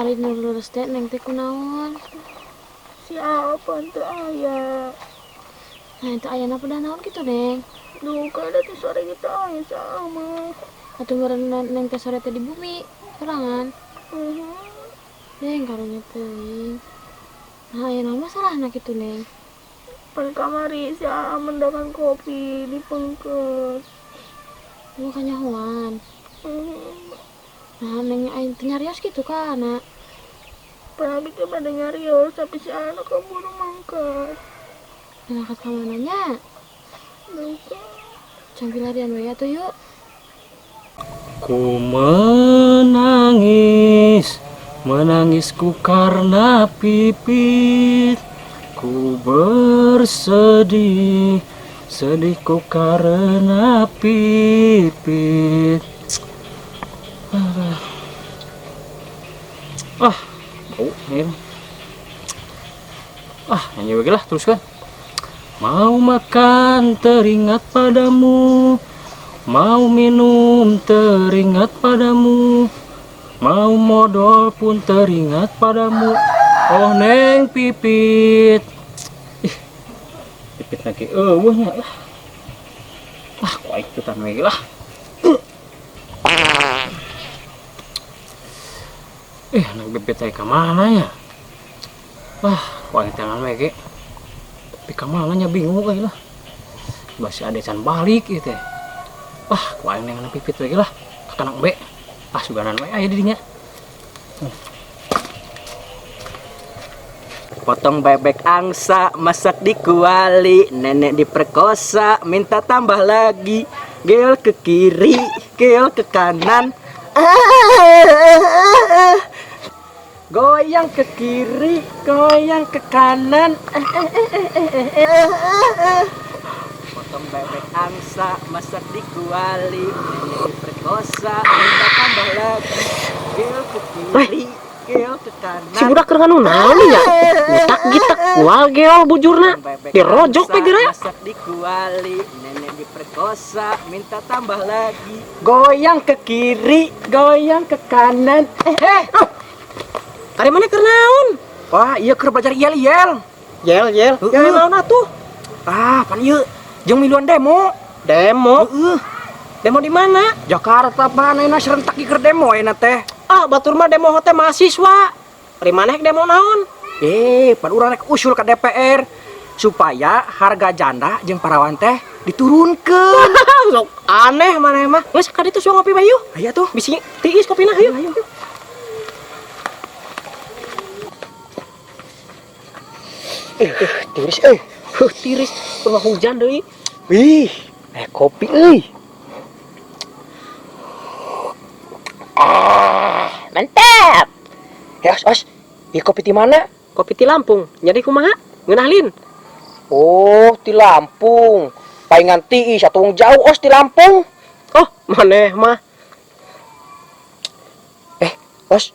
Ari nu leres teh Neng teh kunaon? Si apa teu aya. Nah, itu ayana pedah naon kitu, Neng? Duka da ti sore ge teu aya si Aa mah. Atuh meureun Neng teh sore teh di bumi sorangan. Heeh. Neng karunya teuing. Nah, aya naon masalahna kitu, Neng? Pan kamari si Aa mendakan kopi di pengker. Lu kanyahoan. Heeh. Nah, Neng aing teh nyarios kitu ka anak. Pan abi teh bade nyarios tapi si Aa nu kaburu mangkat. Mangkat ka mana nya? Duka. Can pilarian we atuh yuk. Ku menangis, menangisku karena pipit. Ku bersedih, sedihku karena pipit. Ah, bau nih. Ah, nyanyi lagi lah teruskan. Mau makan teringat padamu, mau minum teringat padamu, mau modal pun teringat padamu. Oh Neng Pipit. Ih, Pipit lagi eueuh nya lah. Ah, ku aing ikutan we lah. Neng Pipit teh ka mana nya? Wah, ku aing tangan we ge. Tapi ka mana nya bingung euy lah. Masih ada can balik ieu teh. Wah, ku aing neng Pipit we ge lah. Ka kanang be. Ah, suganan we aya di dinya. Potong bebek angsa, masak di kuali, nenek diperkosa, minta tambah lagi. Geol ke kiri, geol ke kanan. Goyang ke kiri, goyang ke kanan. Potong bebek angsa, masak di kuali, nenek diperkosa, minta tambah lagi. Geol ke kiri, geol ke kanan. Si budak keur nganu naon nya? Ngetak gitak kual geol bujurna. Dirojok teh geura. Masak di kuali, nenek diperkosa, minta tambah lagi. Goyang ke kiri, goyang ke kanan. Ari mana keur naon? Wah, ieu keur belajar yel-yel. Yel-yel. Heeh. Yel naon atuh? Ah, pan ieu jeung miluan demo. Demo? Heeh. Demo di mana? Jakarta pan ayeuna serentak ieu keur demo ayeuna teh. Ah, batur mah demo teh mahasiswa. Ari maneh demo naon? Pan urang rek usul ka DPR supaya harga janda jeung parawan teh diturunkeun. Sok aneh maneh mah. Geus ka ditu suang ngopi bae yeuh. Aya tuh. Bisi tiis kopina hayu. Ayo. Tiris euy. Heuh, tiris. Pernah hujan deui. Wih, kopi euy. Ah, mantap. Os, os. Ieu kopi ti mana? Kopi ti Lampung. Jadi kumaha? Ngeunah lin. Oh, ti Lampung. Paingan tiis atuh wong jauh os ti Lampung. Oh, maneh mah. Os.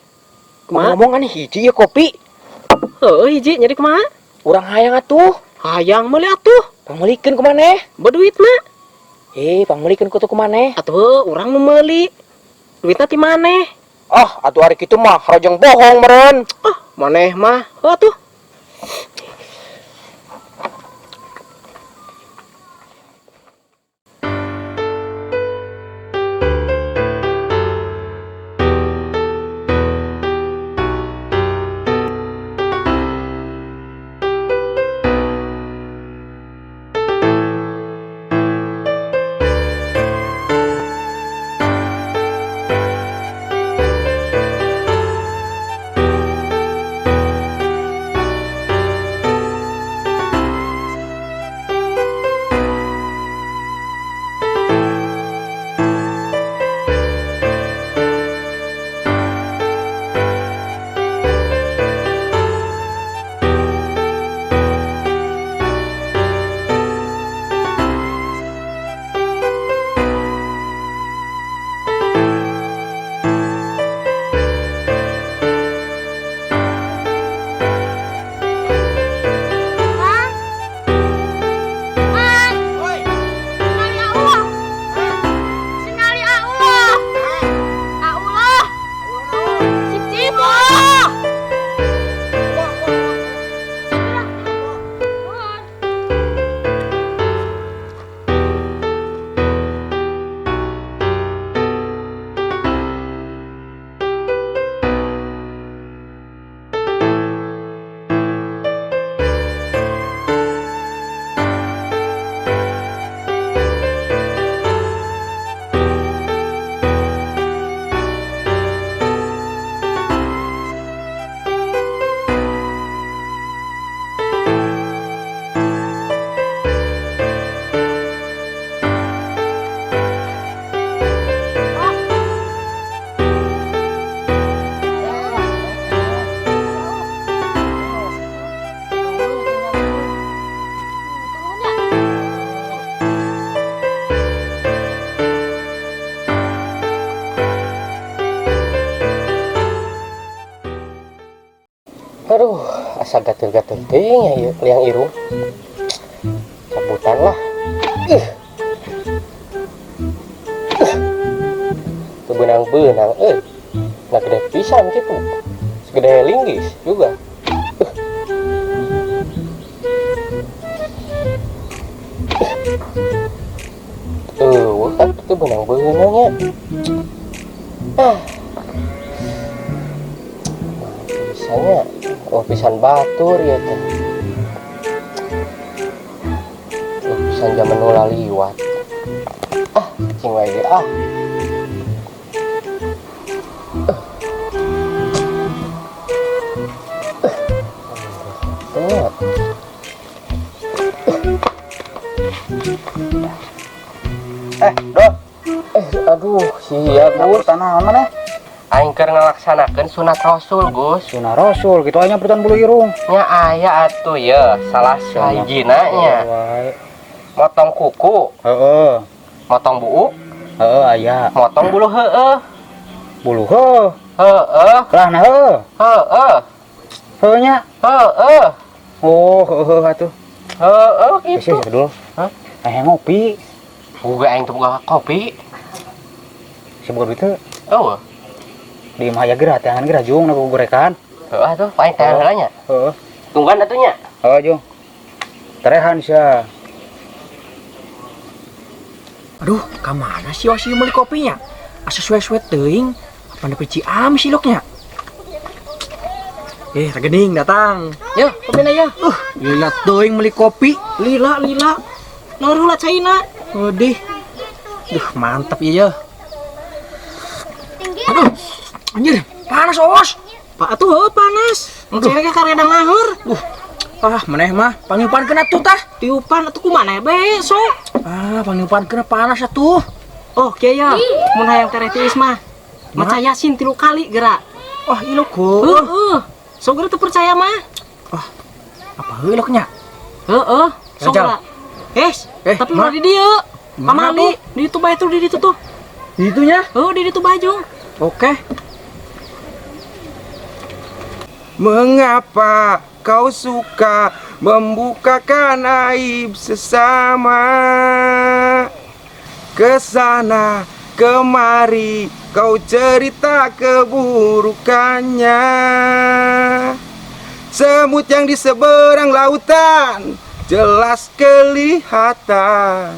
Kumaha? Ngomong aneh hiji ieu kopi. Heuh, hiji jadi kumaha? Urang hayang atuh. Hayang meuli atuh. Pangmeulikeun ku maneh. Beduit mah. Pangmeulikeun ku tuh ku maneh. Atuh urang nu meuli. Duitna ti maneh? Ah, atuh ari kitu mah harojong bohong meureun. Ah, maneh mah. Heuh atuh. Asa gatel-gatel teuing ya ieu liang irung. Cabutan lah. Ih. Teu beunang-beunang euy. Nah gede pisan kitu. Segede linggis juga. Eueuh kan teu beunang-beunang nya. Ah. Pisannya, oh pisan batur ya teh. Oh, pisan zaman nu laliwat. Ah, cing wae ge ah. Eh. Eh, Dol. Eh, aduh, sia Gus. Tanah mana? Aing keur ngalaksanakeun sunat Rasul, Gus. Sunah Rasul gitu aja nyampertan bulu irung. Nya aya atuh ye, salah sahijina nya. Motong kuku. Heeh. Motong buuk. Heeh, aya. Motong bulu heueuh. Bulu heueuh. Heeh. Lah nah heueuh. Heeh. Heueuh nya. Heeh. Oh, heueuh atuh. Heeh gitu. Geus dulu. Hah? Eh ngopi. Boga aing teu boga kopi. Si boga duit teu. Eueuh. Di imah aya geura teangan geura jung na gogorekan. Heeh atuh, paling teangan heula nya. Heeh. Tungguan atuh nya. Heeh, jung. Terehan sia. Aduh, ka mana si Osi meuli kopinya? Asa suwe-suwe teuing, apa nepi Ciamis iloknya? Eh, regening datang. Yo, kopina yo. Lila teuing meuli kopi. Lila, lila. Naon heula caina? Wedih. Duh, mantap ieu ya. Aduh, anjir, panas Os. Pak atuh heuh panas. Aduh. Cewek karedang ngaheur. Ah, maneh mah pangiupan kena tuh tah. Tiupan atuh kumaha be sok. Ah, pangiupan kena panas atuh. Oh, kieu ya. Mun hayang tereh tiis mah. Maca Yasin 3 kali geura. Wah, ilok heuh. Heeh. Sok geura teu percaya mah. Ah, apa heuh iloknya? Heeh, sok Jajal. geura. Eh, tapi ulah di dieu. Mana Pamali, di ditu bae tuh di ditu tuh. Di ditunya? Heuh, di ditu bae jung. Oke. Mengapa kau suka membukakan aib sesama? Kesana kemari kau cerita keburukannya. Semut yang di seberang lautan jelas kelihatan,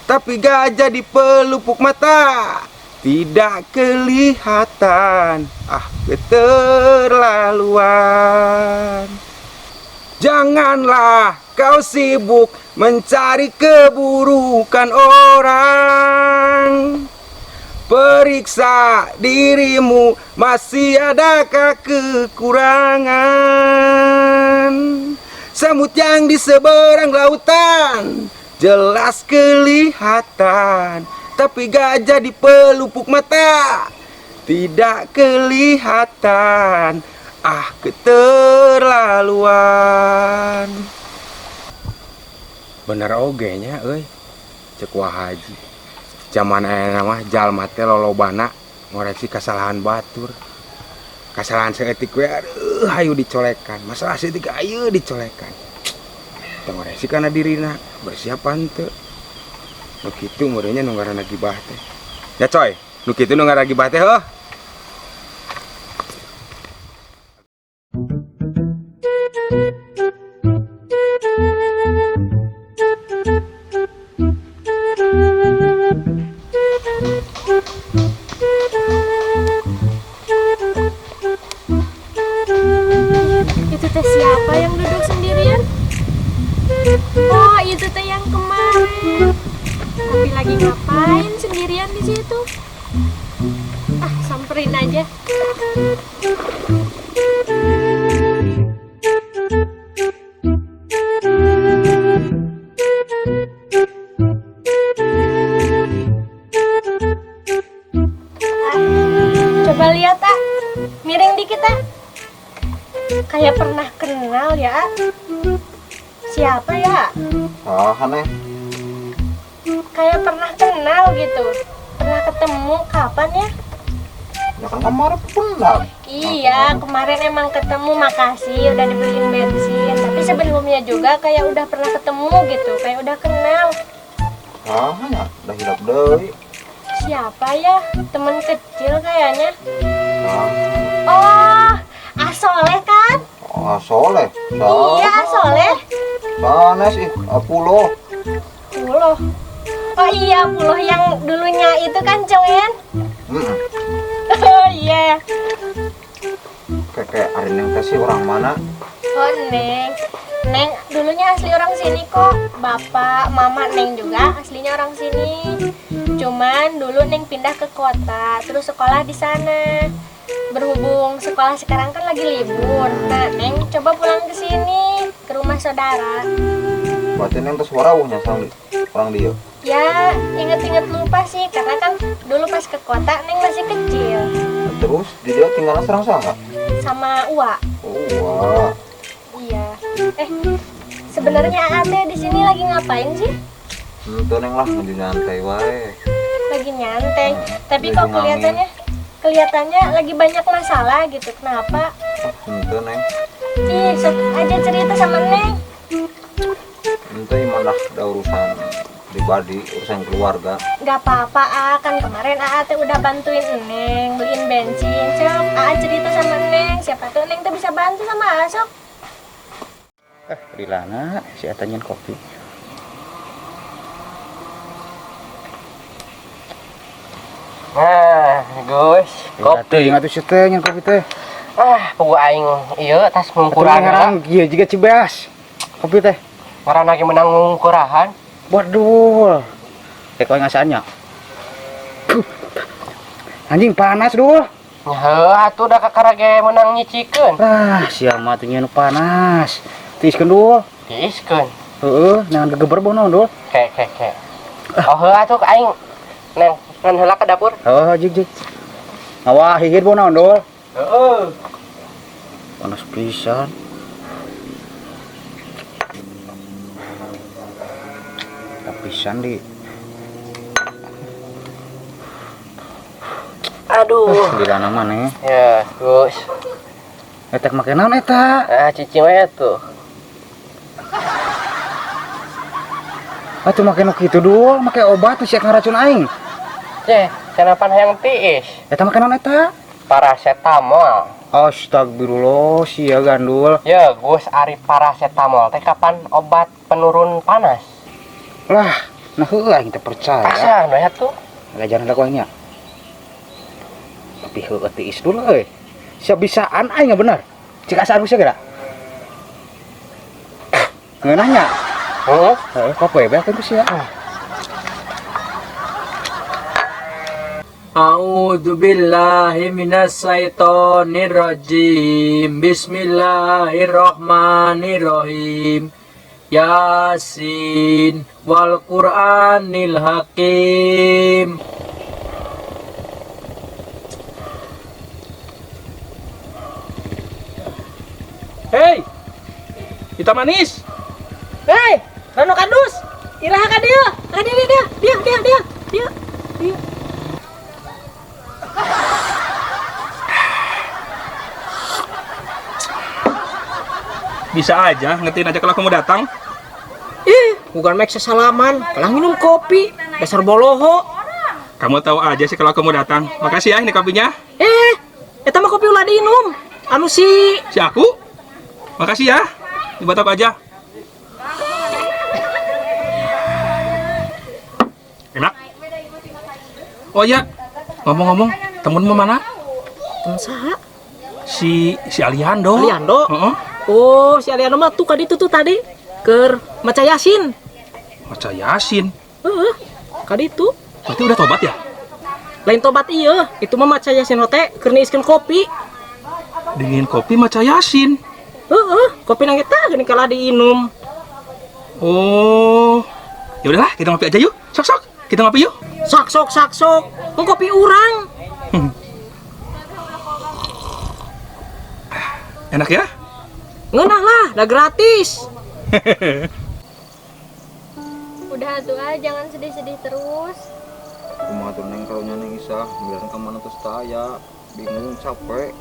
tapi gajah di pelupuk mata tidak kelihatan. Ah, keterlaluan. Janganlah kau sibuk mencari keburukan orang. Periksa dirimu, masih adakah kekurangan? Semut yang di seberang lautan jelas kelihatan, tapi gajah di pelupuk mata tidak kelihatan. Ah, keterlaluan. Bener oge nya euy, cek Wah Haji. Zaman ayeuna mah jalma teh lolobana ngoreksi kesalahan batur. Kesalahan saeutik we aduh hayu dicolekan, masalah saeutik ayeuna dicolekan. Teu ngoreksi kana dirina, bersiapan teu. Nu kitu meureunnya nu ngaranna gibah teh. Ya coy, nu kitu nu ngaranna gibah teh heuh. Itu teh siapa yang duduk sendirian? Oh, itu teh yang kemarin. Tapi lagi ngapain sendirian di situ? Ah, samperin aja. Ah, coba lihat, ah. Miring dikit, ah. Kayak pernah kenal ya, ah. Siapa ya? Oh, aneh. Kayak pernah kenal gitu. Pernah ketemu kapan ya? Ya kan kemarin pendam. Iya, kemarin emang ketemu, makasih udah dibeliin bensin. Tapi sebelumnya juga kayak udah pernah ketemu gitu, kayak udah kenal. Ah, ya, udah hilap deui. Siapa ya? Temen kecil kayaknya. Ah, Oh, Asoleh kan? ah, soleh. Iya, Asoleh. Sanes ih, Pulo. Puloh. Oh iya, Puloh yang dulunya itu kan Coen. Heeh. Oh iya. Keke ari Neng teh sih orang mana? Oh, Neng. Neng dulunya asli orang sini kok. Bapak, mama Neng juga aslinya orang sini. Cuman dulu Neng pindah ke kota, terus sekolah di sana. Berhubung sekolah sekarang kan lagi libur. Nah, Neng coba pulang ke sini, ke rumah saudara. Berarti Neng teh warawuhnya sang orang dieu. Ya, inget-inget lupa sih, karena kan dulu pas ke kota Neng masih kecil Terus di dieu tinggalnya sareng saha? Sama Uwa. Oh, wah. Iya. Eh, sebenarnya Aa teh di sini lagi ngapain sih? Henteu Neng lah, nuju nyantai wae. Lagi nyantai. Tapi Lagi kok ngangin. kelihatannya kelihatannya lagi banyak masalah gitu. Kenapa? Henteu Neng. Ih, sok aja cerita sama Neng. Henteu ieu mah lah da urusan pribadi, urusan keluarga. Gak apa-apa, A. Kan kemarin Aa teh udah bantuin Neng, beliin bensin. Sok, Aa cerita sama Neng. Siapa tuh Neng tuh bisa bantu sama Aa, sok. Eh, Rilana, si eta nyen kopi. Nah, Gus, kopi. Teuing atuh sia teh nyen kopi teh. Ah, puguh aing ieu tas Atuh ngungkuran. ngarang ieu jiga Cibeas. Kopi teh. Ngaran lagi menang ngungkurahan. Waduh. Teh kowe ngasaannya. Puh. Anjing panas dul. Nya heuh atuh da kakara ge meunang nyicikeun. Ah, sia mah atuh nyen panas. Tiiskeun dul. Tiiskeun. Heeh, neangan gegeber boh naon dul. Ke ke ke. Oh heuh atuh aing neng ngan heula ke dapur. Heeh, jig jig. Awah hihir boh naon dul. Heeh. Panas pisan. Pisan di. Aduh. Gila nama nih. Ya, Gus. Eta make naon eta? Ah, cicing we tuh. Atuh make nu kitu dul, make obat tuh sia ngaracun aing. Ceh, canapan hayang tiis. Eta make naon eta? Paracetamol. Astagfirullah, sia gandul. Ya, Gus, ari paracetamol teh kapan obat penurun panas? Lah, nah heueuh aing teh percaya. Pasang we atuh. Ngajaran ku aing nya. Tapi heueuh tiis dulu euy. Sia bisaan aing bener. Cik asaan ku sia geura. Ngeunahnya. Heeh. Heeh, kopi we beak ku sia. A'udzu billahi minasyaitonir rajim. Bismillahirrahmanirrahim. Yasin wal Qur'anil Hakim. Hei, hitam manis. Hei, Rano Kadus. Iraha ka dieu. Ka dieu dia, dia, dia, dia, dia. Dia. Bisa aja ngertiin aja kalau kamu datang. Ih, bukan mek sesalaman, kalah minum kopi, dasar boloho. Kamu tahu aja sih kalau kamu datang. Makasih ya ini kopinya. Eh, eta mah kopi ulah diinum. Anu si Si aku? Makasih ya. Dibuat aku aja. Enak. Oh iya, ngomong-ngomong, temenmu mana? Temen saha? Si si Aliando. Aliando? Heeh. Oh, si Aliando mah tuh kaditu tuh tadi keur maca Yasin. Maca Yasin. Heeh, kaditu. Berarti udah tobat ya? Lain tobat iya, itu mah maca Yasin hote keur niiskeun kopi. Dingin kopi maca Yasin. Heeh, kopi nang eta geuning kalah diinum. Oh. Ya udahlah, kita ngopi aja yuk. Sok sok, kita ngopi yuk. Sok sok sok sok, mau kopi urang. Enak ya? Ngeunah lah, dah gratis. Udah tuh ah, jangan sedih-sedih terus. Kumaha tuh Neng karunya Neng Isah, biar ka mana terus taya. Bingung capek.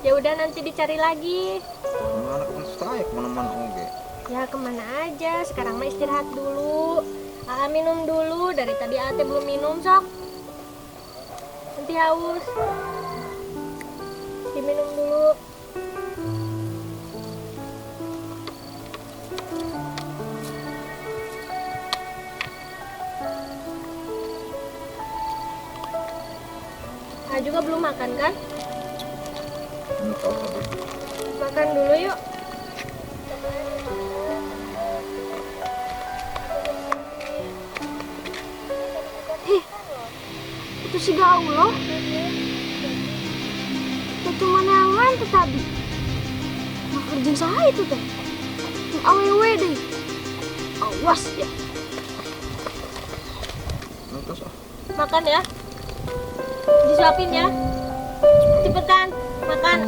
Ya udah nanti dicari lagi. Kemana kemana saya kemana-mana oke. Ya kemana aja, sekarang mah istirahat dulu. Aa minum dulu, dari tadi Aa teh belum minum sok. Nanti haus. Diminum dulu. Aa juga belum makan kan? Makan dulu yuk. Ih, itu si gaul loh. Itu mana yang lain tuh tadi? Mau kerja saya itu teh. Awewe deh. Awas ya. Makan ya. Disuapin ya. Cepetan makan.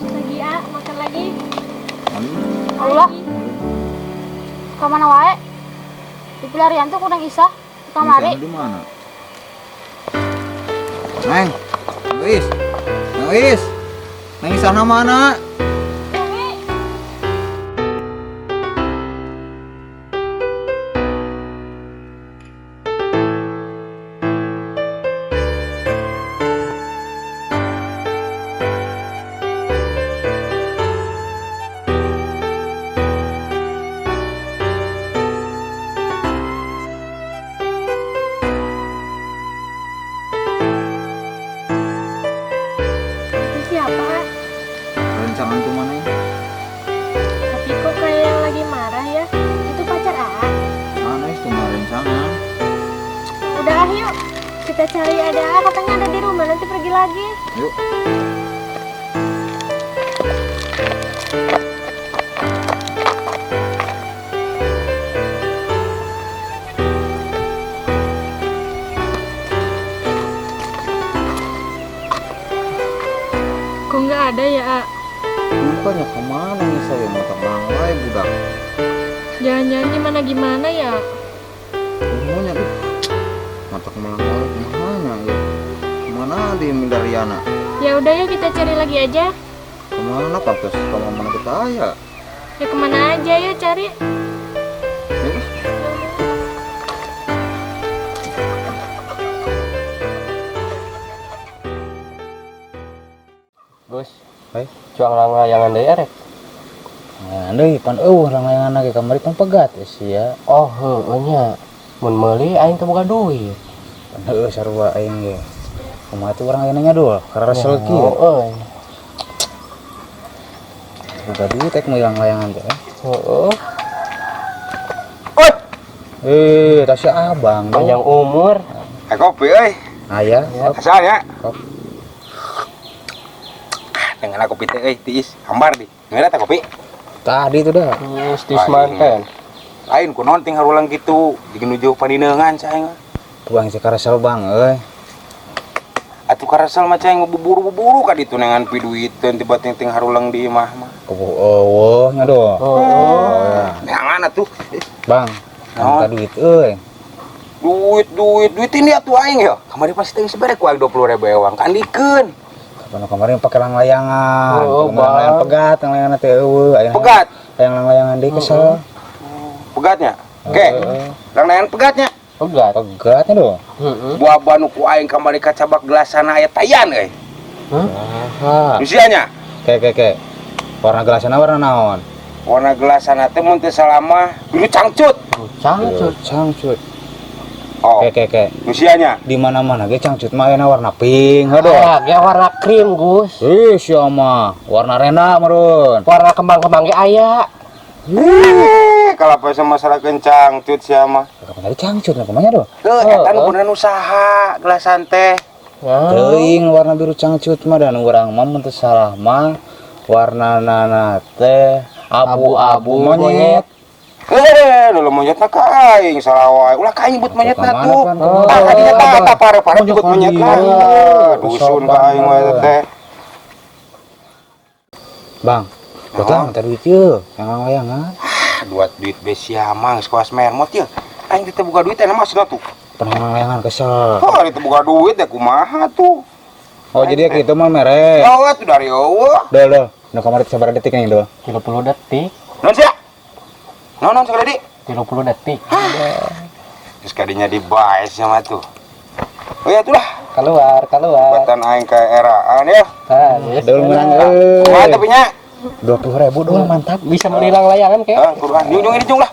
Lagi ya, makan lagi. Allah. Kemana wae? Di pelarian tuh kurang isah. Kamari. Di mana? Neng, Neng Is, Neng Is, Neng Isah mana? Siapa? Rencangan tuh mana ya? Tapi kok kayak yang lagi marah ya? Itu pacar Aa. Mana itu mah rencangan? Udah yuk, kita cari ada Aa, katanya ada di rumah, nanti pergi lagi. Yuk. Kok nggak ada ya, A? Rupanya kemana nih saya mau terbang wae budak. Jangan-jangan gimana-gimana ya? Umumnya tuh mata kemana wae kemana ya? Kemana di Mindariana? Ya udah ya kita cari lagi aja. Kemana pantas kalau mana kita ya? Ya kemana aja ya cari. Ya. Gus, hey. Cuang langlayangan deui erek. Nah, deui pan eueuh langlayangan ge kamari pan pegat sia. Oh, heueuh nya. Mun meuli aing teu boga duit. Pan heueuh sarua aing ge. Kumaha tuh urang ayeuna nya dul, karesel kieu. Heueuh. Boga duit ek meuli langlayangan teh. Heueuh. Oi. Tas si abang. Panjang umur. Kopi euy. Aya. Asal ya. Kopi. Dengan kopi teh euy tiis hambar di. Ngeuna teh kopi. Tadi itu dah. Terus tiis manten. Lain kunaon ting harulang kitu, jeung nuju paninengan saeng. Buang si karesel bang euy. Atuh karesel mah cai buburu-buburu ka ditu nengan piduiteun tiba ting ting harulang di imah mah. Kubu eueuh nya doh. Heeh. Neangan atuh. Bang, minta duit euy. Duit ini atuh aing ya. Kamari pasti teh sebere ku aing 20.000 ewang kandikeun. Kapan kemarin pakai langlayangan, oh, langlayangan pegat, langlayangan teh eueuh, aya pegat, aya langlayangan deui kesel. Pegatnya? Oke. Langlayangan pegatnya. Pegat. Pegatnya doh. Heeh. Buah-buah nu ku aing kamari kacabak gelasana aya tayan euy. Hah. Usianya? Ke. Warna gelasana warna naon? Warna gelasana teh mun teu salah mah biru cangcut. Cangcut. Cangcut. Oh. Ke. Usianya? Di mana-mana ge cangcut mah ayeuna warna pink heuh. Ah, ge warna krim, Gus. Ih, sia mah warna rena meureun. Warna kembang-kembang ge aya. Kalau apa sama masalah kencangcut sia mah. Kapan tadi cangcut lah kumaha doh? Heuh, eta nu beneran usaha gelasan teh. Teuing warna biru cangcut mah dan urang mah mun teu salah mah warna nana teh abu-abu monyet. Dulu monyetna ka aing salah wae. Ulah ka aing but monyetna tuh. Tah kadinya tah eta pare-pare but monyetna. Dusun ka aing wae teh. Bang, buat lah minta duit yeuh, yang layangan. Duit duit be sia mah geus kawas mermot yeuh. Aing teh boga duit enak maksudna tuh. Tenang layangan kesel. Oh, ari teu boga duit ya kumaha tuh. Oh, jadi ya gitu mah mere. Oh, tuh dari eueuh. Dol, dol. Nu kamari sabaraha detik nih, Dol? 30 detik. Non sia. Non non sekali di. 30 detik. Terus kadinya dibaes sama tuh. Oh ya itulah. Keluar, keluar. Batan aing ke eraan ya. Tah, geus. Dol menang euy. Kumaha tapi nya? 20.000 dol, mantap. Bisa beli layangan kayak. Ah, kuruhan jung jung ini jung lah.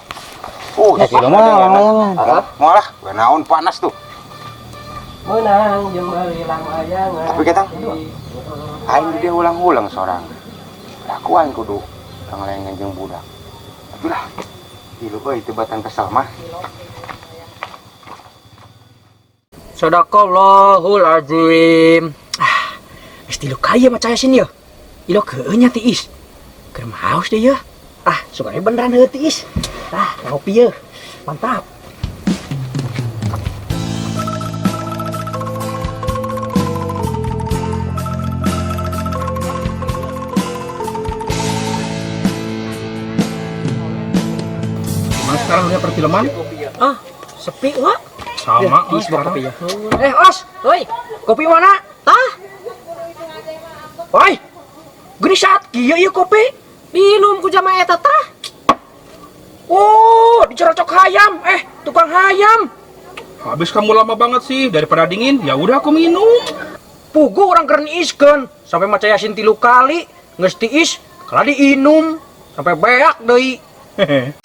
Ya kieu mah layangan. Moal lah, naon panas tuh. Menang jeung beli layangan. Tapi ketang aing di dia ulang-ulang seorang. Aku aing kudu ngalayangan jeung budak. Tapi lah, ilu euy teu batan kesel mah. Sadaqallahul azim. Ah, geus tilu kaya mah caya sini ya. Ilo keunya tiis. Keur maos deui ya. Ah, sugane beneran heuh tiis. Ah, ngopi ye. Mantap. Gimana sekarang dunia perfilman? Ah, sepi, Wak. Sama, Tiis sekarang. kopi ya. Os, oi, kopi mana? Tah, Oi. Geuning saat kieu ieu kopi. minum ku jama eta tah. Oh, dicerocok hayam. Tukang hayam. Habis kamu lama banget sih, daripada dingin, ya udah aku minum. Pugu orang keren iskeun, sampai maca yasin 3 kali, geus tiis, kalah diinum, sampai beak deui. Hehe.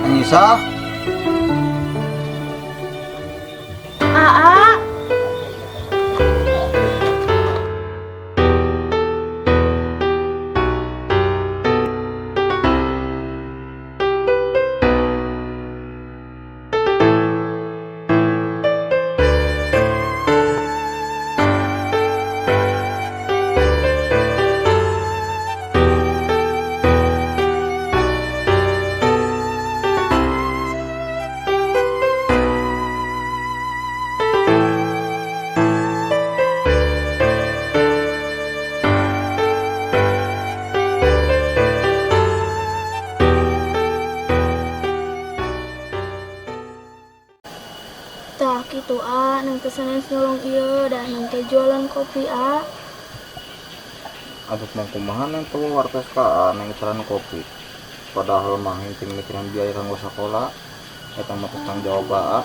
Anissa. Aa. Tah kitu a, nang teh sanes nolong ieu da nang teh jualan kopi a. Aduh mah kumaha nang teu wartes ka a nang jualan kopi. Padahal mah henteu mikiran biaya kanggo sakola, eta mah tanggung jawab a.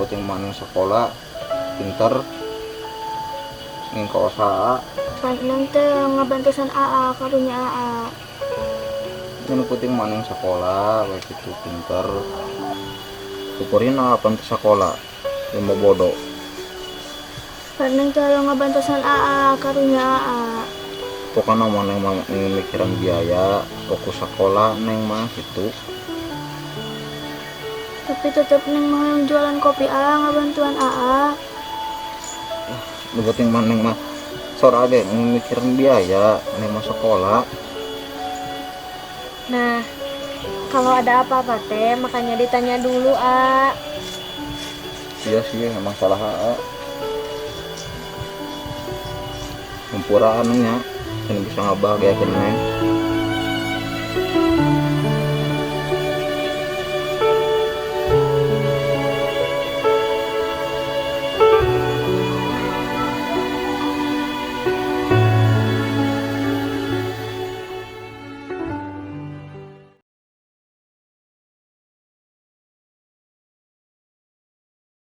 Penting mah nang sakola pinter ning kaosa a. Pan nang teh ngabantosan aa karunya aa. Yang penting mah nang sakola we kitu pinter. Syukurin apa untuk sekolah yang mau bodoh. Neng teh ngabantosan aa karunya aa. Pokoknya mah neng mah mikiran biaya fokus sekolah neng mah gitu. Tapi tetep neng mah yang jualan kopi aa ngabantuan aa. Nu penting mah neng mah sora ge mikiran biaya neng mah sekolah. Nah, kalau ada apa-apa teh makanya ditanya dulu, A. Iya sih, emang salah A. Hampuraan nya, can bisa ngabahagiakeun neng.